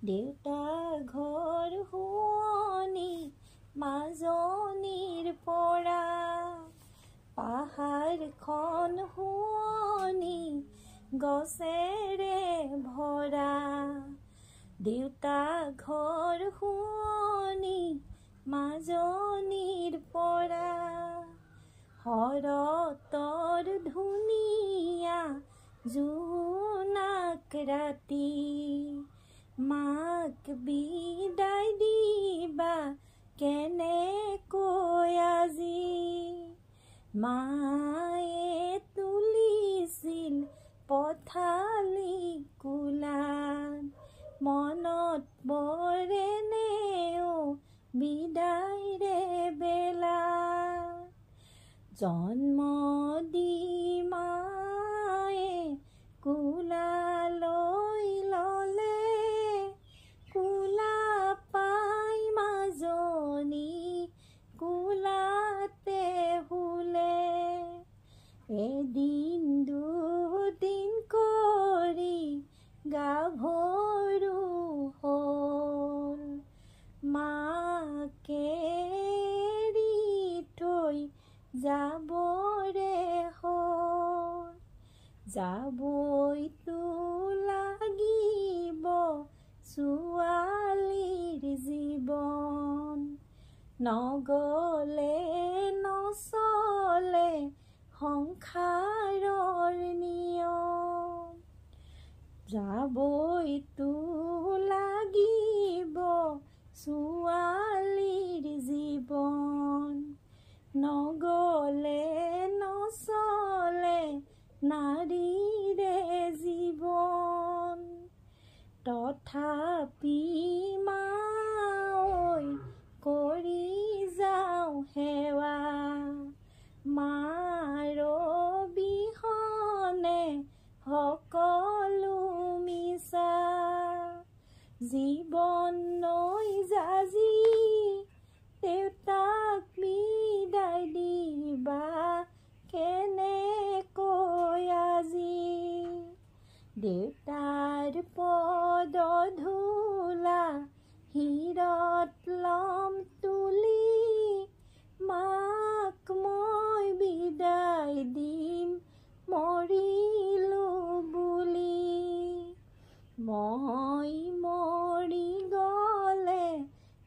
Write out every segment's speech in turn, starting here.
দেউতা ঘৰ শুৱনি মাজনীৰ পৰা, পাহাৰখন শুৱনি গছেৰে ভৰা। দেউতা ঘৰ শুৱনি মাজনীৰ পৰা, শৰতৰ ধুনীয়া জোনাক ৰাতি, মাক বিদায় দিবা কেনেকৈ আজি। মায়ে তুলিছিল পথালি কোলাত, মনত পৰেনে অ বিদায়ৰে বেলা। জন্ম দি মায়ে কোলালৈ ল'লে, কোলা পাই মাজনী কোলাতে শুলে। এদিন দুদিন কৰি গাভৰু হ'ল, মাকে এৰি থৈ যাবৰে হ'ল। যাবইতো লাগিব ছোৱালীৰ জীৱন, নগ'লে নচলে সংসাৰৰ নিয়ম। যাবইতো লাগিব ছোৱালীৰ জীৱন, নগ'লে নচলে নাৰীৰে জীৱন। তথাপি মাঐ কৰি যাওঁ সেৱা, মাৰ অবিহনে সকলো মিছা। জীৱন নৈ যাজি দেউতাক বিদায় দিবা কেনেকৈ আজি। দেউতাৰ পদ ধূলা শিৰত ল'ম তুলি, মাক মই বিদায় দিম মৰিলো বুলি। মই মৰি গ'লে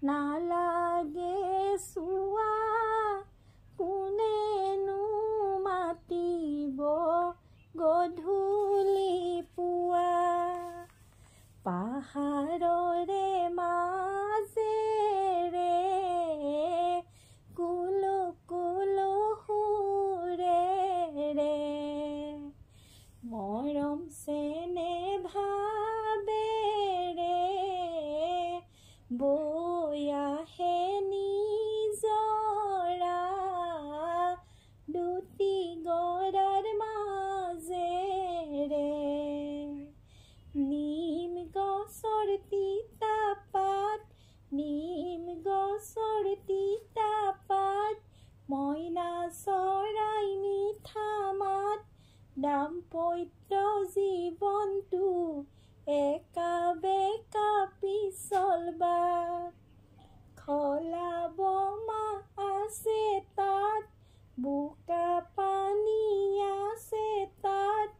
নালাগে চোৱা, কোনেনো মাতিব গধূলি পুৱা। পাহাৰৰে মাজেৰে কুলু কুলু সুৰেৰে, মৰম চেনেহ ভাবেৰে বৈ আহে নিজৰা, দুটি গৰাৰ মাজেৰে। নিম গছৰ তিতা পাত, নিম গছৰ তিতা পাত, মইনা চৰাই মিঠা মাত, দাম্পত্য জীৱনটো একা বেকা পিছল বাট। খলা বমা আছে তাত, বোকা পানী আছে তাত,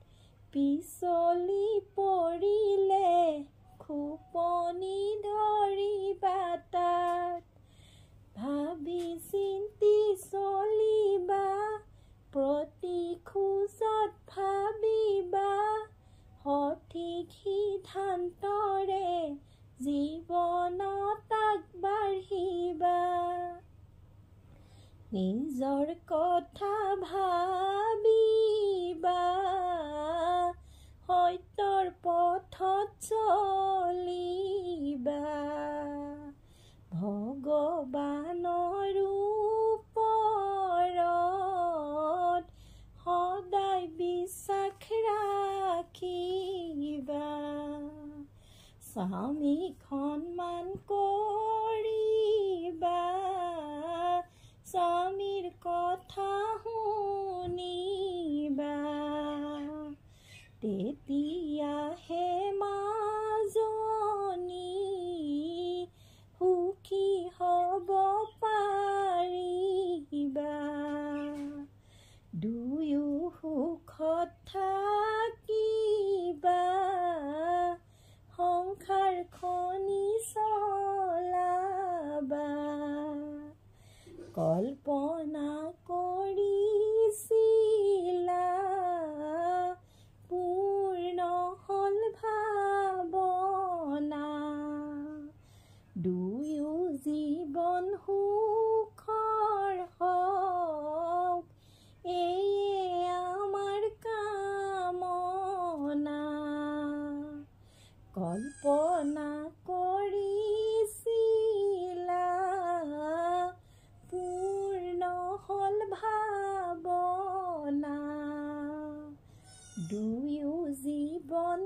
পিছলি পৰিলে খোপনি ধৰিবা তাত। ভাবি চিন্তি চলিবা, প্ৰতি খোজত ভাবিবা, সঠিক সিদ্ধান্তৰে জীৱনত আগবাঢ়িবা। নিজৰ কথা ভাবিবা, সত্যৰ পথত চলিবা। ভগৱানৰ ওপৰত সদায় বিশ্বাস ৰাখিবা। স্বামীক সন্মান কৰিবা, স্বামীৰ কথা শুনিবা। তেতিয়াহে মাজনী সংসাৰখনি চলাবা। কল্পনা কৰিছিলা, পূৰ্ণ হ'ল ভাৱনা। দুয়ো জীৱন সুখৰ হওক, এয়ে আমাৰ কামনা। কল্পনা কৰিছিলা, পূৰ্ণ হ'ল ভাৱনা। দুয়ো জীৱন